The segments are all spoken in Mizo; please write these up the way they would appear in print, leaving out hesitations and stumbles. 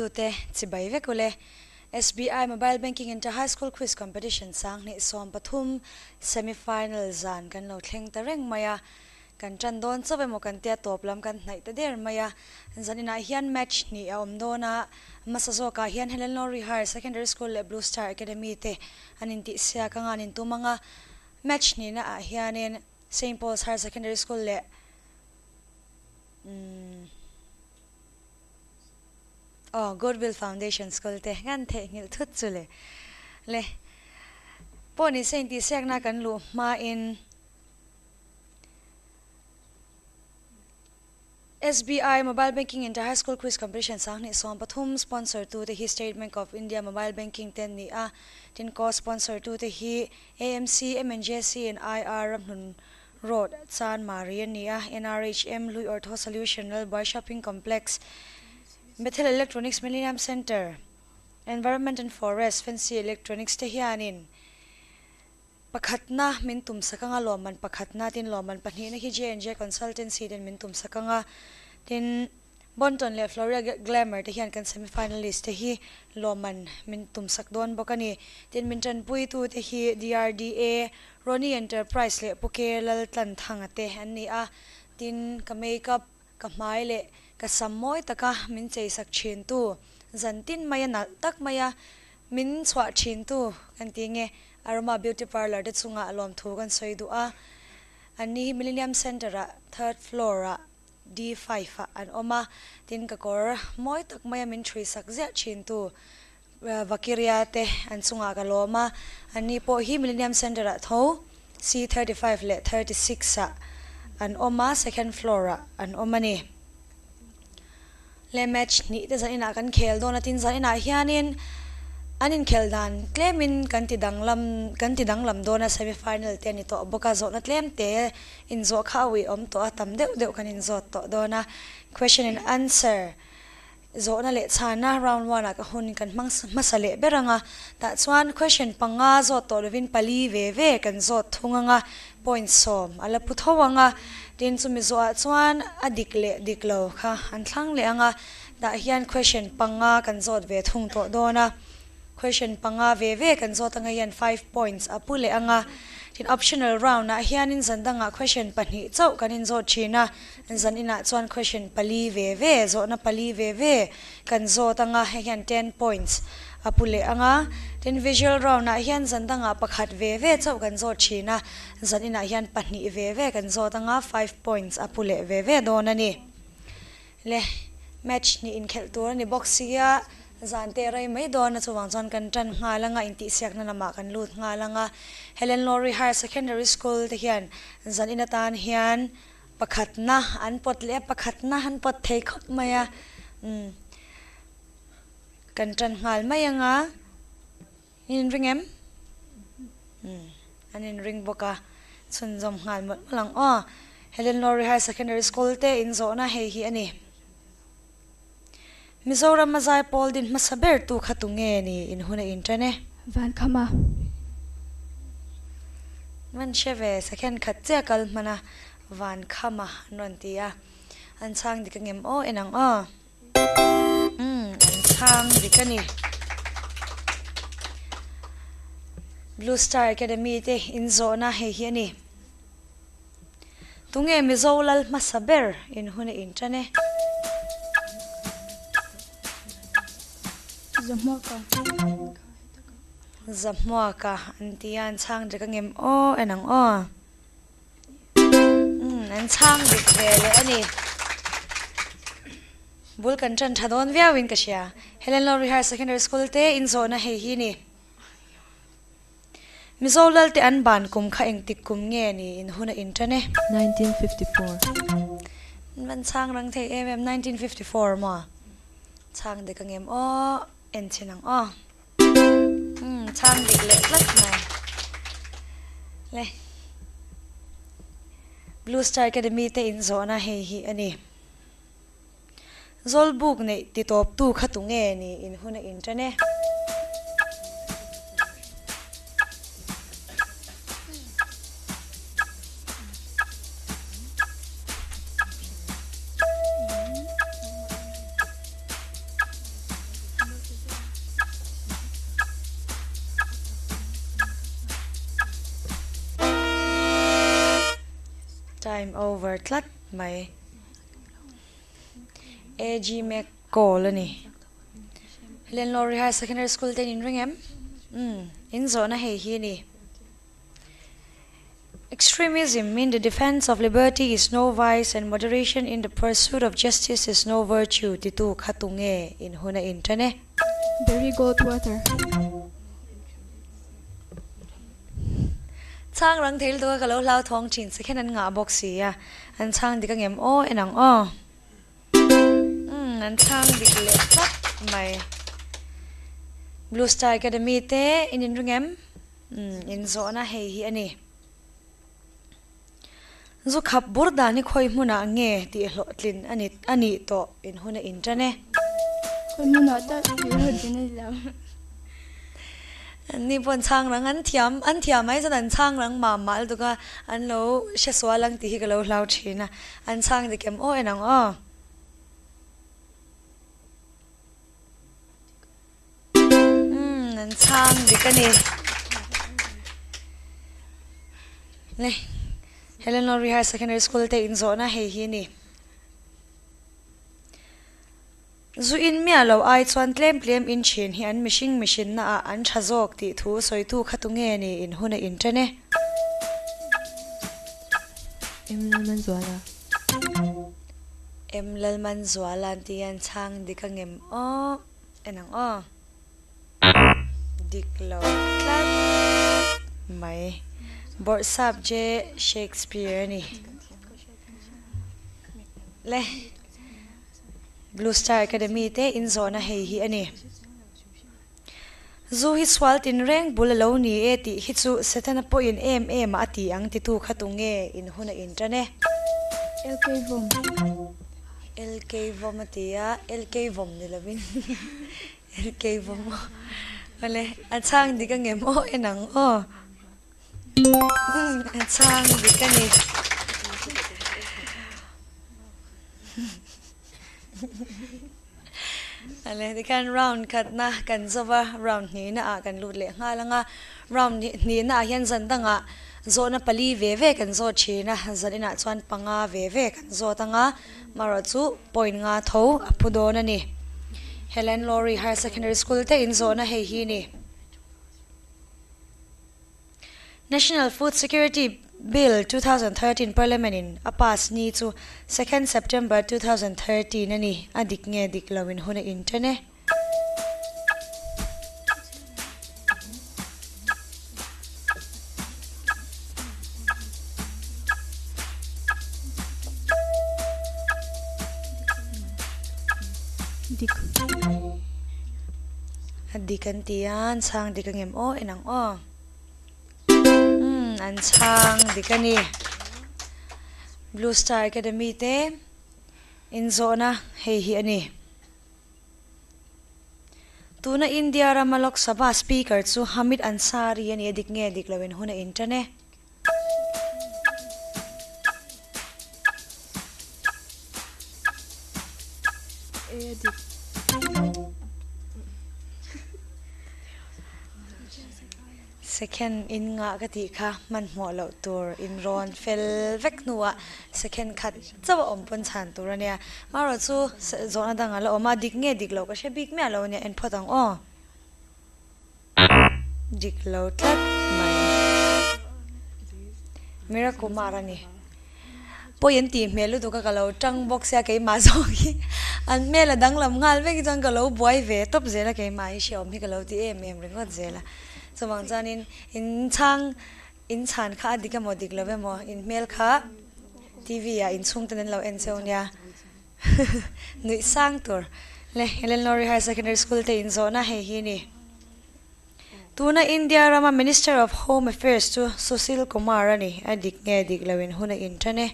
Tute chibai vek ule. SBI Mobile Banking Inter High School Quiz Competition 2013 Semi Final zan kan lo thleng ta reng mai a. Kan tan dawn chauh emaw kan tia tawp lam kan hnaih ta der mai a. Zaninah hian match hnih a awm dawn a. Hmasa zawkah hian Helen Lowry Higher Secondary School leh Blue Star Academy te an intihsiak anga an intum ang a. Match hnihna ah hianin Saint Paul's Higher Secondary School leh umm. Aw, Goodwill Foundation School te ngan theihnghilh thut chu le. Le, pawh ni se intihsiakna kan luh hmain SBI Mobile Banking Inter High School Quiz Competition 2013 sponsor tu te hi State Bank of India Mobile Banking te an ni a, tin co-sponsor tu te hi AMC, MNJC and IR Ramhlun Road, Chanmari a ni a, NRHM, Hlui Ortho Solution, Lalbuai Shopping Complex, Bethel Electronics Millennium Centre, Environment and Forest, Fancy Electronics te hianin pakhatna min tumsak anga lawmman pakhatna tin lawmman pahnihna hi J&J Consultancy ten min tumsak anga tin Bonton leh Floria Glamour te hian kan semi finalist te hi lawmman min tumsak dawn bawk a ni. Tin min tanpuitu te hi DRDA, Ronnie Enterprise leh Pu K Laltlanthanga te an ni a. Tin ka makeup, ka hmai leh ka sam mawi taka min cheisak thintu, zan tin maia nalh tak maia min chhuah thintu kan ti nge Aroma Beauty Parlour te chungah lawmthu kan sawi duh a. An ni hi Millennium Centre ah third floor ah D5 ah an awm a, tin ka kawr mawi tak maia min ṭhui sak ziah ṭhintu Vakiria te an chungah ka lawm a, anni pawh hi Millennium Centre ah tho C35 leh 36 ah an awm a, second floor ah an awm a ni. Le match hnih te zaninah kan khel dawn a, tin zaninah hianin an inkhel dan tlemin kan ti danglam kan ti danglam dawn a, semi final te a ni tawh bawk a, zawhna tlem te inzawh kha a uiawm tawh a, tam deuh deuh kan inzawt tawh dawn a. Question and answer zawhna leh chhana round one ah ka hun kan hmang hmasa leh ber ang a, tah chuan question panga zawt tawh lovin pali ve ve kan zawt thung ang a, point sawm a la pu tho ang a, tin chumi zawhah chuan a dik leh dik lo kha an thlang leh ang a, tah hian question panga kan zawt ve thung tawh dawn a, question panga ve ve kan zawt anga hian five points a pu leh ang a, tin optional round ah hianin zan dangah question pahnih chauh kan inzawt thin a, zan inah chuan question pali ve ve zawhna pali ve ve kan zawt ang a, hei hian ten points a pu leh ang a, tin visual round ah hian zan dangah pakhat ve ve chauh kan zawt thin a, zan inah hian pahnih ve ve kan zawt ang a, five points a pu leh ve ve dawn a ni. Le match hnih inkhelh tur a ni bawk sia, zan te rei mai dawn a chuvang chuan kan tan nghal ang a, intihsiakna lamah kan lut nghal ang a, Helen Lowry Higher Secondary School te hian zan in atan hian pakhatna an pawt leh a, pakhatna an pawt thei khawp mai a, umm kan tan nghal mai ang a, in inring em? Umm an inring bawk a, chhunzawm nghal mawlh mawlh ang aw. Helen Lowry Higher Secondary School te inzawhna hei hi a ni. Mizoram a zaipawl din hmasa ber tu kha tu nge ni in hun a inṭan e? Van kham a. Van hre ve, second khat chiah kal hman a, van kham a an rawn ti a, an chhang dik angem aw en ang aw. Umm an chhang dik a ni. Blue Star Academy te inzawhna hei hi a ni. Tunge Mizo lal hmasa ber in hun a inṭan e? Zahmuaka. Zahmuaka an ti a, an chhang dik angem aw en ang aw. Umm an chhang dik ve leh a ni. Bul kan ṭan ṭha dawn viauin ka hria. Helen Lowry Higher Secondary School te inzawhna hei hi ni. Mizo lal te an ban kum kha engtik kum nge ni in hun a inṭan e? 1954. Van chhang rang thei em em 1954 maw? Chhang dik angem aw en chhin ang aw. Umm chhang dik leh tlat mai. Le Blue Star Academy te inzawhna hei hi a ni. Zawlbuk neih ti tawptu kha tu nge ni in hun a inṭan e? Time over tlat mai. AG Mac call a ni. Lenlawri Higher Secondary School te in ring em? Umm, in zawhna hei hi a ni. Extremism in the defence of liberty is no vice and moderation in the pursuit of justice is no virtue titu kha tunge in hun a inṭan e. Barry Goldwater. Chhang rang thei lutuk a ka lo hlau thawng thin che khen an ngah bawk si a, an chhang dik angem aw en ang aw. Umm an chhang dik leh tlat mai. Blue Star Academy te in inring em? Umm in zawhna hei hi a ni. Zu khap bur dan hi khawi hmunah nge tih hlawhtlin a ni a nih tawh in hun a inṭan e. Khawi hmunah tak tih hlawhtlin a ni lo. An ni pawh an chhang rang an thiam an thiam mai chuan an chhang rang mah mah lutuk a, an lo hre sual ang tih hi ka lo hlau thin a, an chhang dik em aw en ang aw. Umm an chhang dik a ni. Le Helen Lowry Higher Secondary School te inzawhna hei hi a ni. Zu in miah lo ai chuan tlem tlem in thin hi an mihring mihrinna ah an tha zawk tih thu sawitu kha tu nge ni in hun a inṭan e. Em Lalmanzuala. Em Lalmanzuala an tih hian chhang dik angem aw. En ang aw. Dik lo tlat mai. Bawrhsap J. Shakespeare a ni. Le Blue Star Academy te inzawhna hei hi a ni. Zu hi sual tinreng bul a lo ni e tih hi chu Setana pawhin em em a ti ang titu kha tunge in hun a intan e. LK Vom. LK Vom a ti a, LK Vom ni lovin LK Vom aw. Awle, a chhang dik angem aw en ang aw. A chhang dik a ni. Ale tikhian round khatna kan zova round hnihna ah kan lut leh nghal ang a round hnihna ah hian zan dangah zawhna pali ve ve kan zawt thin a zan inah chuan panga ve ve kan zawt ang a marawh chu point nga tho a phu dawn a ni Helen Lowry Higher Secondary School te in zawhna hei hi ni. National Food Security Bill 2013 Parliament in a pass ni chu second September 2013 a ni, a dik nge dik lo in hun a inṭan e. Dik. A dik an ti a, an chhang dik angem aw en ang aw. Umm an chhang dik a ni. Blue Star Academy te inzawhna hei hi a ni. Tuna India rama Lok Sabha Speaker chu Hamid Ansari a ni a dik nge dik loin hun a intan e. E a dik. Second in ngah ka tih kha hmanhmawh loh tur in rawn fel vek hnuah second khat chauh a awm pawn chhan tur a nia. Marawh chu zawhna dang a la awm a, dik nge dik loh ka hre bik miah lo a nia, en phawt ang aw. Dik lo tlat mai. Mira Kumar a ni. Pawi an tih hmel lutuk a ka lo tang bawk sia keimah zawk hi an hmel a danglam nghal vek hi chuan ka lo buai ve tawp zel a keimah hi hreawm hi ka lo ti em em ringawt zel a. Chuvang chuanin in chhang in chhan kha a dik emaw dik lo emaw in hmel kha TV ah inchhung ten an lo en cheu nia nuih sang tur le Helen Lowry Higher Secondary School te inzawhna hei hi a ni. Tuna India rama Minister of Home Affairs chu Sushil Kumar a ni, a dik nge dik lo in hun a inṭan e.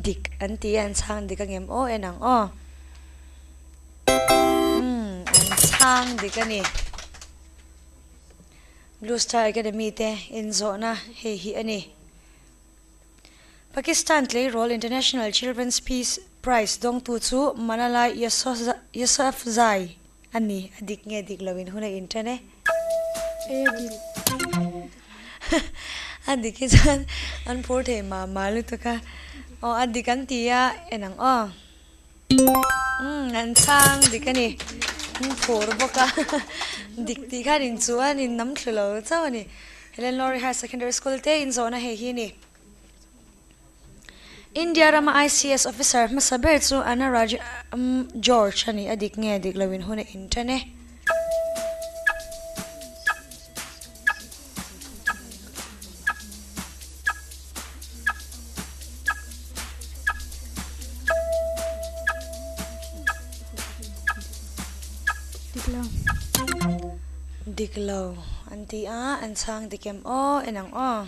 Dik an ti a, an chhang dik angem aw en ang aw. Umm an chhang dik a ni. Blue Star Academy te inzawhna hei hi a ni. Pakistan tleirawl International Children's Peace Prize dawngtu chu Malala Yousafzai a ni. A dik nge dik loin hun a inṭan e. E a dik. A dik hi chuan an phur thei mah mah lutuk a. Aw a dik an ti a, en ang aw. Umm an chhang dik a ni. An phur bawk a. Dik tih khan inchuh a, in nam thlu lo chauh a ni. Helen Lawry Higher Secondary School te inzawhna hei hi a ni. India rama ICS officer hmasa ber chu Anna Raj George a ni. A dik nge dik loin hun a inṭan e. Dik lo. Dik lo an ti a, an chhang dik em aw en ang aw.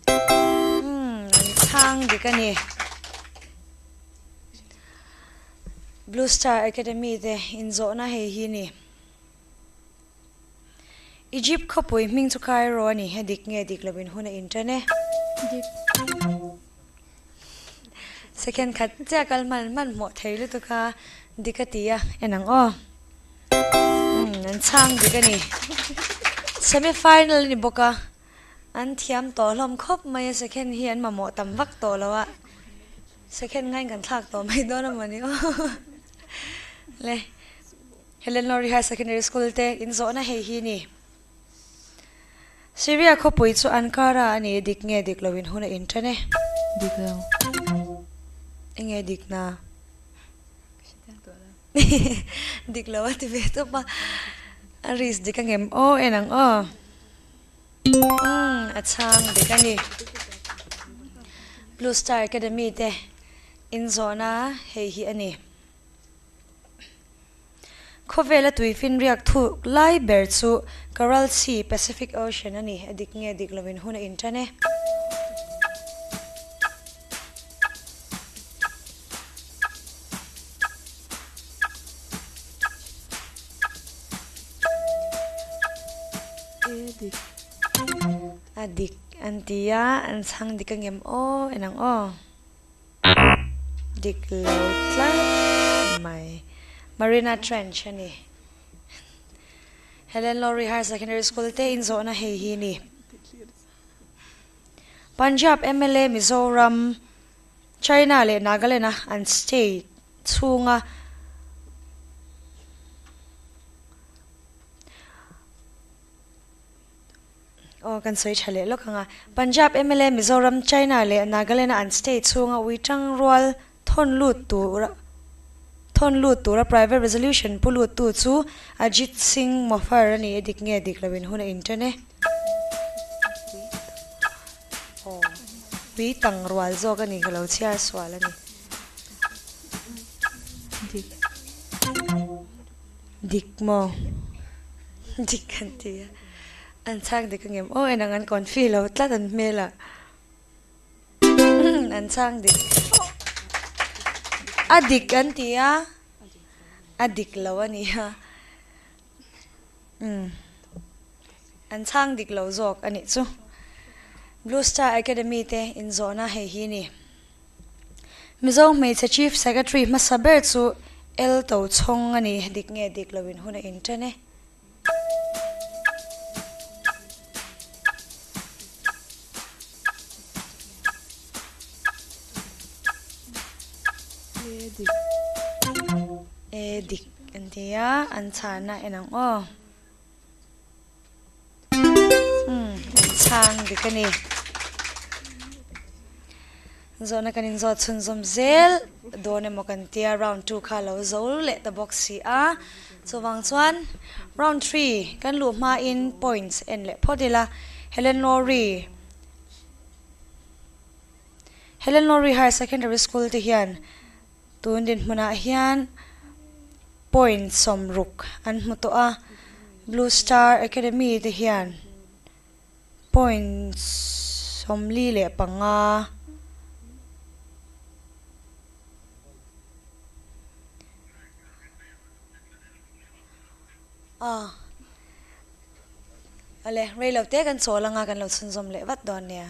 Umm an chhang dik a ni. Blue Star Academy te inzawhna hei hi ni. Egypt khawpui hming chu Cairo a ni. A dik nge dik lo in hun a inṭan e. Dik. Second khat chiah kal hman hmanhmawh thei lutuk a, dik a ti a, en ang aw. Umm an chhang dik a ni. Semi final a ni bawk a, an thiam tawh hlawm khawp mai a, second hi an mamawh tam vak tawh lo a, second ngaiin kan thlak tawh mai dawn a mawni aw. Le. Helen Lawry High Secondary School te inzawhna hei hi ni. Syria khawpui chu Ankara a ni, dik nge dik loin hun a inṭan e. Dik lo. Enge dik na? Dik lo a ti ve tawp a. A risk dik angem aw en ang aw. Umm a chhang dik a ni. Blue Star Academy te inzawhna hei hi a ni. Khawvela tuifinriak thuk lai ber chu Coral Sea, Pacific Ocean, a ni. A dik nge dik loin hun a inṭan e. E dik. A dik an ti a, an chhang dik angem aw en ang aw. Dik lo tlat mai. Marina Trench a ni. Helen Lawry Higher Secondary School te inzawhna hei hi ni. Punjab mla Mizoram, China leh Nagaland a an state chhunga Aw kan sawi tha leh lawk ang a. Punjab mla Mizoram, China leh Nagaland a an state chhunga ui tang rual thawn lut tur thawn lut tura private resolution pu lut tu chu Ajit Singh Mofar a ni e dik nge dik lo in hun a inṭan e. Aw ui tang rual zawk a ni ka lo chhiar sual a ni. Dik. Dik maw? Dik kan ti a. An chhang dik angem? Aw enang an confi lo tlat an hmel ah. An chhang dik. A dik an ti a. A dik lo a ni a. Umm. An chhang dik lo zawk a nih chu. Blue Star Academy te inzawhna hei hi ni. Mizo hmeichhe Chief Secretary hmasa ber chu El Tochhawng a ni. Dik nge dik loin hun a inṭan e. E dik. E dik an ti a, an chhana en ang aw. Umm an chhang dik a ni. Zawhna kan inzawt chhunzawm zel dawn emaw kan tia round 2 kha lo zo leh ta bawk si a. Chuvang chuan round 3 kan luh hmain points en leh phawt ila. Helen Lawry Helen Lawry Higher Secondary School te hian Tun dinhmunah hian point 60 an hmu tawh a, Blue Star Academy te hian point 45 a. Awle, rei lo te kan chawl anga kan lo chhunzawm leh vat dawn nia.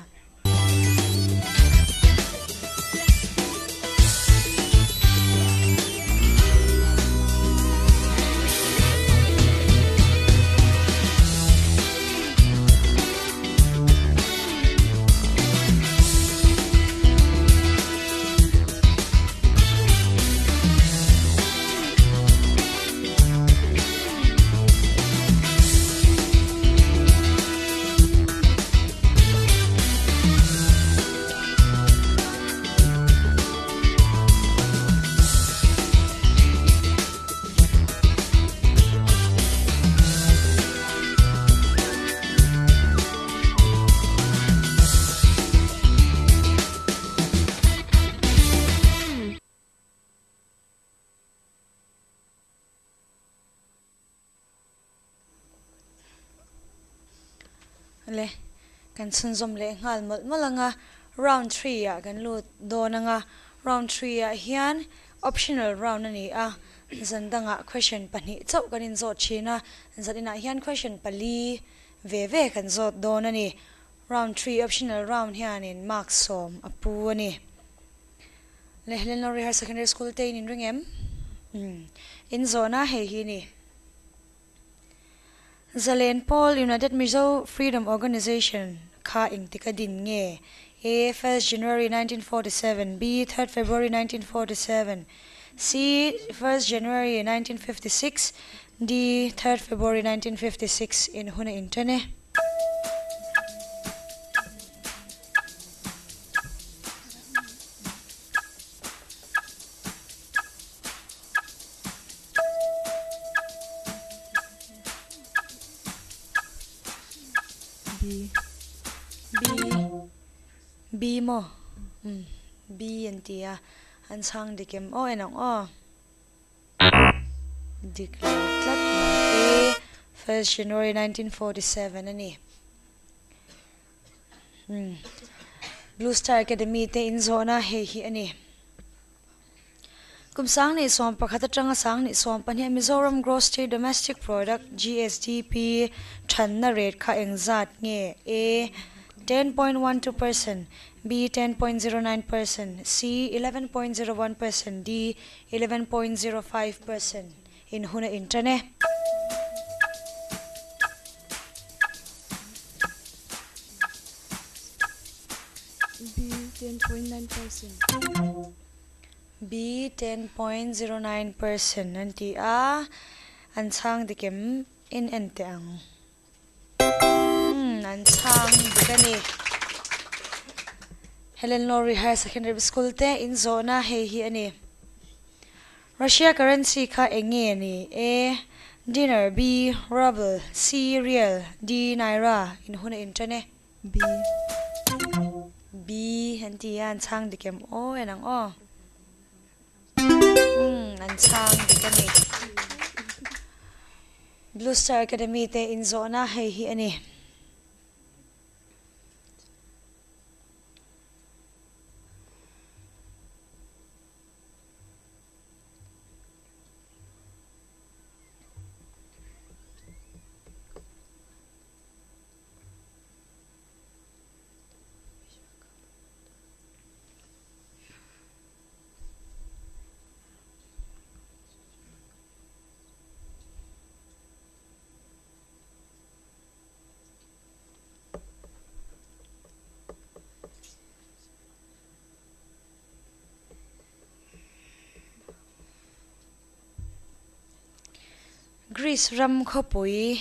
Le, kan chhunzawm leh nghal mawlh mawlh ang a, round three ah kan lut dawn ang a, round three ah hian optional round a ni a, zan dangah question pahnih chauh kan inzawt thin a, zan inah hian question pali ve ve kan zawt dawn a ni. Round three optional round hianin mark sawm a pu a ni. Le Helen Lowry Higher Secondary School te in inring em? Umm. In zawhna hei hi ni. Zalen Pawl United Mizo Freedom Organisation kha engtik a din nge? A. First January 1947 B. Third February 1947 C. First January 1956 D. Third February 1956 In hun a inṭan e. B. B. B maw? Umm B an ti a, an chhang dik em aw en ang aw. Dik lo tlat mai e, first January 1947 a ni. Umm Blue Star Academy te inzawhna hei hi a ni. Kum 2011 atanga 2012 Mizoram Gross State Domestic Product, GSDP, thanna rate kha engzat nge? A. 10.12 percent, B. 10.09 percent, C. 11.01 percent, D. 11.05 percent in hun a inṭan e. B 10.9 percent. B 10.09 percent an ti a, an chhang dik em in en teh ang. Umm an chhang dik a ni. Helen Lowry Higher Secondary School te in zawhna hei hi a ni. Russia currency kha eng nge ni? A. Dinar B. Ruble C. Riel D. Naira in hun a inṭan e. B. B an ti a, an chhang dik em aw en ang aw. Umm an chhang dik a ni. Blue Star Academy te inzawhna hei hi a ni. Greece ram khawpui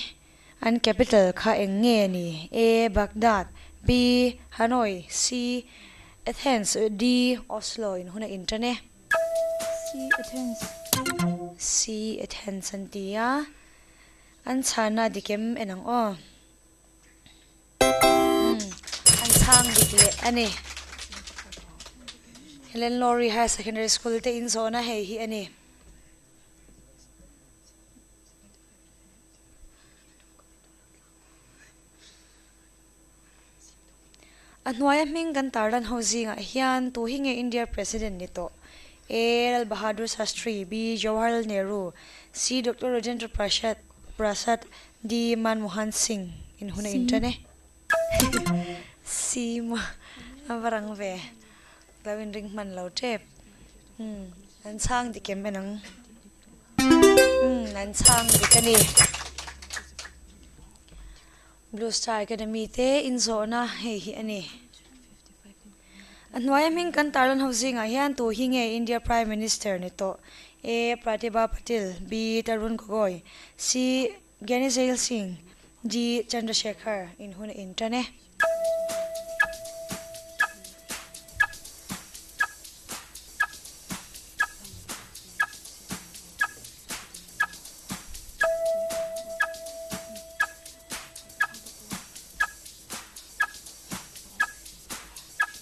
an capital kha eng nge ni? A. Baghdad B. Hanoi C. Athens D. Oslo in hun a inṭan e. C. Athens C. Athens an ti a, an chhana dik em en ang aw. Umm an chhang dik leh a ni. Helen Lowry Higher Secondary School te inzawhna hei hi a ni. A hnuaia hming kan tarlan ho zingah hian tu hi nge India President ni tawh? A. Lal Bahadur Shastri B. Jawaharlal Nehru C. Doctor Rajendra Prasad D. Manmohan Singh In hun a in tan e. C maw a va rang ve. Lo in ring hman lo tep. Umm an chhang dik em en ang. Umm an chhang dik a ni. Blue Star Academy te inzawhna hei hi a ni. A hnuaia hming kan tarlan ho zingah hian tu hi nge India Prime Minister ni tawh? A. Pratibha Patil B. Tarun Gogoi C. Gyani Zail Singh D. Chandrasekhar in hun a intan e.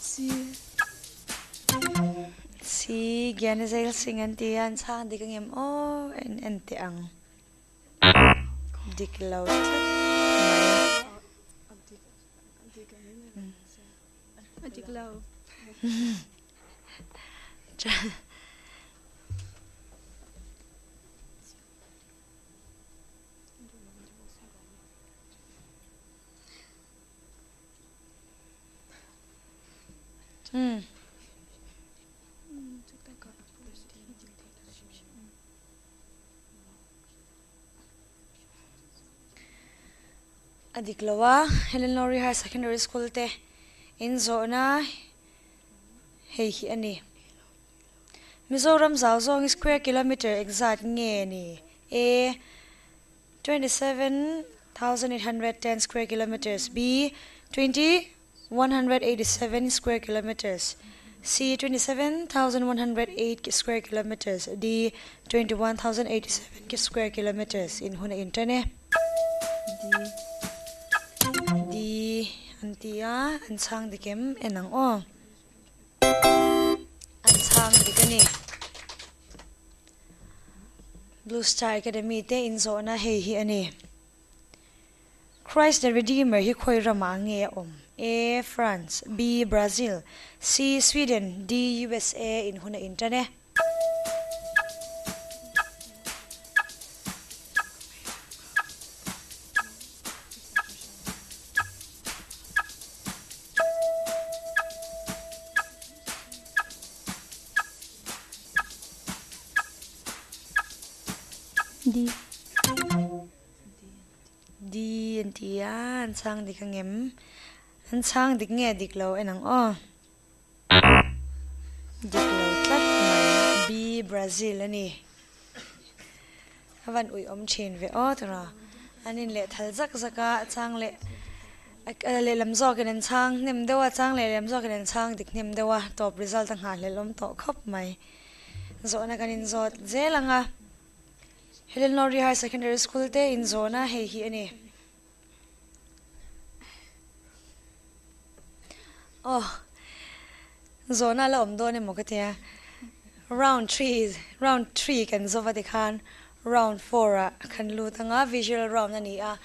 Si. Si Gyani Zail Singh an ti a, an chhang dik angem aw en en teh ang. Dik lo tlat mai. A dik lo. Umm. A dik lo a, Helen Lowry Higher Secondary School te in zawhna hei hi a ni. Mizoram zau zawng square kilometre engzat nge ni? A. 27,810 square kilometres B. 20,187 square kilometres C. 27,108 square kilometres D. 21,087 square kilometres In hun a inṭan e. D. D an ti a, an chhang dik em en ang aw. An chhang dik a ni. Blue Star Academy te inzawhna hei hi a ni. Christ the Redeemer hi khawi ramah nge a awm? A. France B. Brazil C. Sweden D. USA in hun a intan e. D. D an ti a, an chhang dik angem? An chhang dik nge dik lo en ang aw. Dik lo tlat mai. B Brazil a ni. A van ui awm thin ve aw tura. An in leh thal zak zak a, a chhang leh lehlam zawkin an chhang hnem deuh a, chhang leh lehlam zawkin an chhang dik hnem deuh a, tawp result a nghahhlelh awm tawh khawp mai. Zawhna kan inzawt zel ang a, Helen Lowry High Secondary School te inzawhna hei hi a ni. Aw, zawhna a la awm dawn emaw ka tia. Round three, round three kan zawva tikhan round four ah kan lut ang a, visual round a ni a.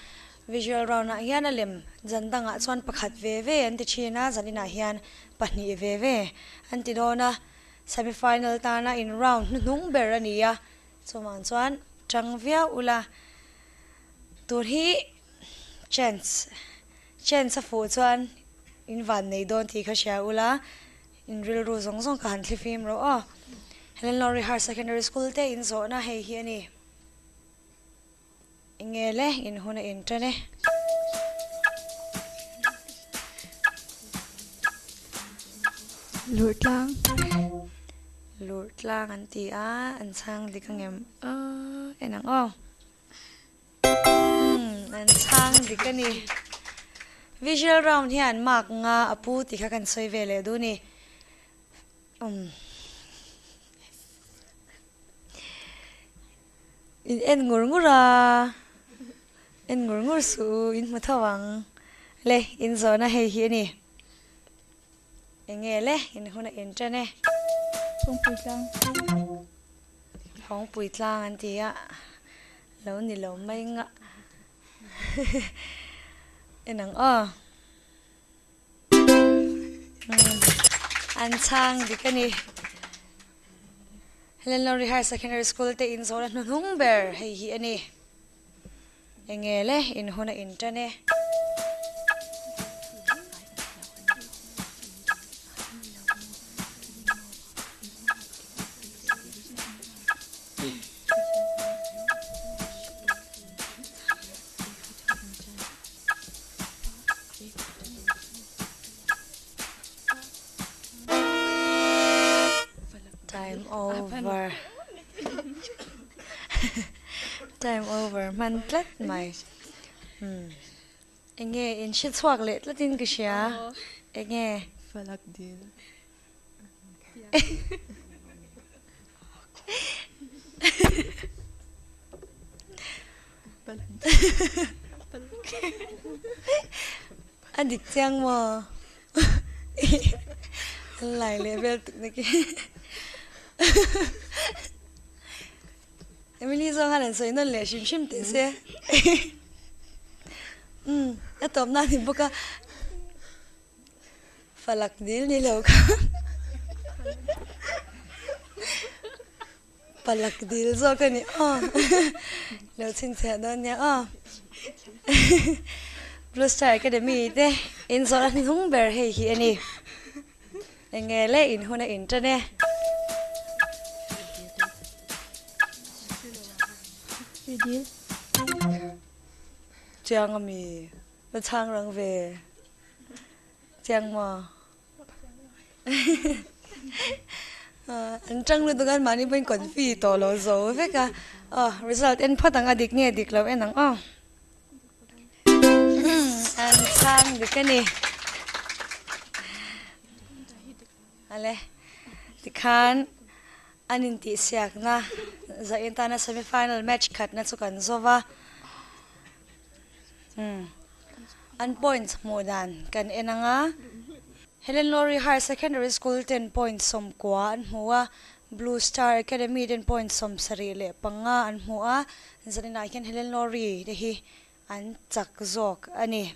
Visual round ah hian a lem zan dangah chuan pakhat ve ve an ti thin a, zaninah hian pahnih ve ve an ti dawn a. Semi final tana in round hnuhnung ber a ni a, chuvang chuan tang viau ula tur hi chance chance a fuh chuan in van nei dawn tih kha hria ula in rilru zawng zawng ka han thlifim rawh aw. Helen Lowry Higher Secondary School te in zawhna hei hi a ni. Enge le in hun a in tan e. Lurh tlang. Lurh tlang an ti a, an chhang dik angem aw en ang aw. Umm an chhang dik a ni. Visual round hian mark nga a pu tih kha kan sawi ve leh duh ni. Umm. In en ngur ngur a, en ngur ngur suh u, in hmu tho ang. Le, in zawhna hei hi a ni. Enge le, in hun a in ṭan e. Phawngpui tlang. Phawngpui tlang an ti a, lo ni lo mai nga. En ang aw. An chhang dik a ni. Helen Lowry Higher Secondary School te in zawhna hnuhnung ber hei hi a ni. Enge le in hun a in tan e. over. Time over hman tlat mai. Umm. Enge in hre chhuak leh tlatin ka hria. Enge? Falak dil. A dik chiang maw? An lai leh vel tuk na khi. Emily zawng khan an sawi nawn leh hrim hrim teh se. Umm a tawp na ni bawk a. Falak dil ni lo kha. Palak dil zawk a ni aw. Lo chhinchhiah dawn nia aw. Blue Star Academy te in zawh a hnuhnung ber hei hi a ni. Enge le in hun a in tan e. Dil. Chiang ami va chhang rang ve. Chiang maw? An tang lutuk a, mahni pawhin confi tawh lo zo vek a. Aw, result en phawt ang a, dik nge dik lo en ang aw. An chhang dik a ni. Ale, tikhan an intihsiakna zain tana semi final match khatna chu kan zo va. Umm an points hmuh dan kan en ang a, Helen Lowry Higher Secondary School ten point 90 an hmu a, Blue Star Academy ten point 75 an hmu a, zaninah hian Helen Lowry te hi an chak zawk a ni.